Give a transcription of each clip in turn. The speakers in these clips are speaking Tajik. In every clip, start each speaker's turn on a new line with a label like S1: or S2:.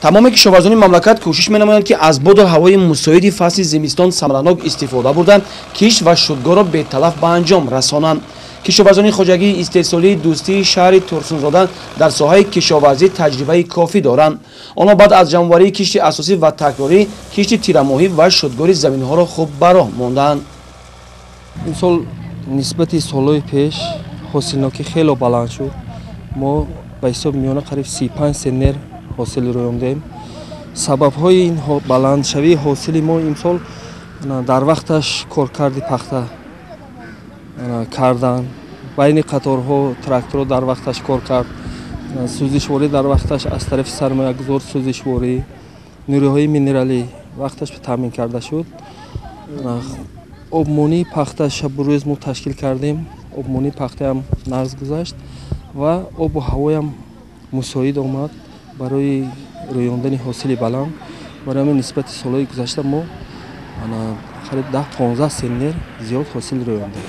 S1: Тамоми кишоварзони мамлакат кӯшиш менамоянд, ки аз боду ҳавои мусоиди фасли зимистон самаранок истифода бурда, кишт ва шудгорро беталаф ба анҷом расонанд. Кишоварзони хоҷагии истеҳсолии дӯстии шаҳри Турсунзода дар соҳаи кишоварзӣ таҷрибаи кофӣ доранд. Онҳо баъд аз ҷамъоварии кишти асосӣ ва такрорӣ, кишти тирамоҳӣ ва шудгори заминҳоро хуб ба роҳ мондаанд.
S2: Имсол нисбати солҳои пеш ҳосилнокӣ хело баланд шуд. Мо ба ҳисоби миёна қариб 35 центнер ҳосил рӯёндем. Сабабҳои ин баландшавии ҳосили мо имсол дар вақташ коркарди пахта кардан, байни қаторҳо тракторҳо дар вақташ кор кард, сӯзишворӣ дар вақташ аз тарафи сармоягузор сӯзишворӣ, нурӯҳои минералӣ вақташ таъмин карда шуд. Обмонии пахта шабу рӯз мо ташкил кардем, обмонии пахтаам нағз гузашт ва обу ҳавоям мусоид омад барои рӯёндани ҳосили баланд. Барои ҳамин нисбати солҳои гузашта мо қариб 10-15 центнер зиёд ҳосил рӯёндем.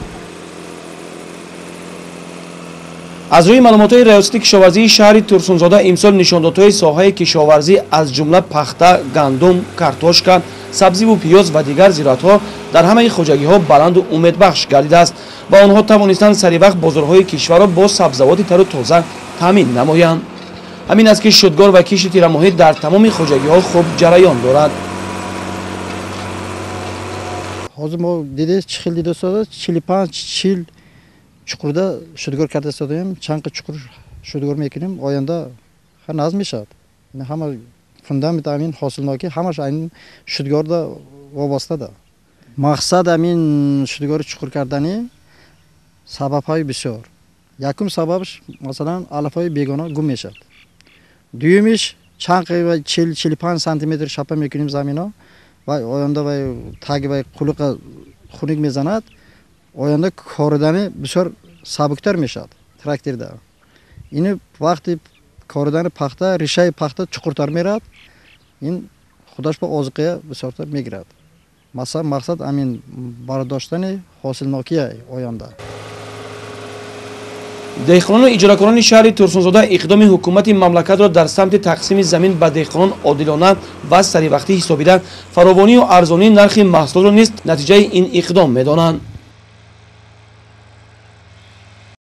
S1: Аз рӯи маълумотҳои раёсати кишоварзии шаҳри Турсунзода, имсол нишондодҳои соҳаи кишоварзӣ аз ҷумла пахта, гандум, картошка, сабзиву пиёз ва дигар зироатҳо дар ҳамаи хоҷагиҳо баланду умедбахш гардидааст ва онҳо тавонистанд саривақт бозорҳои кишварро бо сабзавоти тару тоза таъмин намоянд. Ҳамин аст, ки шудгор ва кишти тирамоҳӣ дар тамоми хоҷагиҳо хуб ҷараён дорад.
S3: Ҳозир мо дидед, чӣ хел дида истода, 45-40 чуқурда шудгор карда истодаем. Чанд қа чуқур шудгор мекунем, оянда назм мешавад. Ҳама фундамент амин ҳосилнокӣ ҳамаш айн шудгорда вобастада. Мақсад амин шудгори чуқур кардани сабабҳои бисёр. Якум сабабш, масалан, алафҳои бегона гум мешавад. Дуюмиш, чанд 40-45 сантиметр шапа мекунем замино ва оянда вай таги вай қулуқа хунук мезанад, оянда коридани бисёр сабуктар мешавад тракторда. Ини вақти коридани пахта, решаи пахта чуқуртар меравад, ин худаш ба озуқая бисёртар мегирад. Масалан, мақсад амин бардоштани ҳосилнокии оянда.
S1: Деҳқонону иҷоракорони шаҳри Турсунзода иқдоми ҳукумати мамлакатро дар самти тақсими замин ба деҳқонон одилона ва саривақтӣ ҳисобида, фаровонию арзонии нархи маҳсулотро низ натиҷаи ин иқдом медонанд.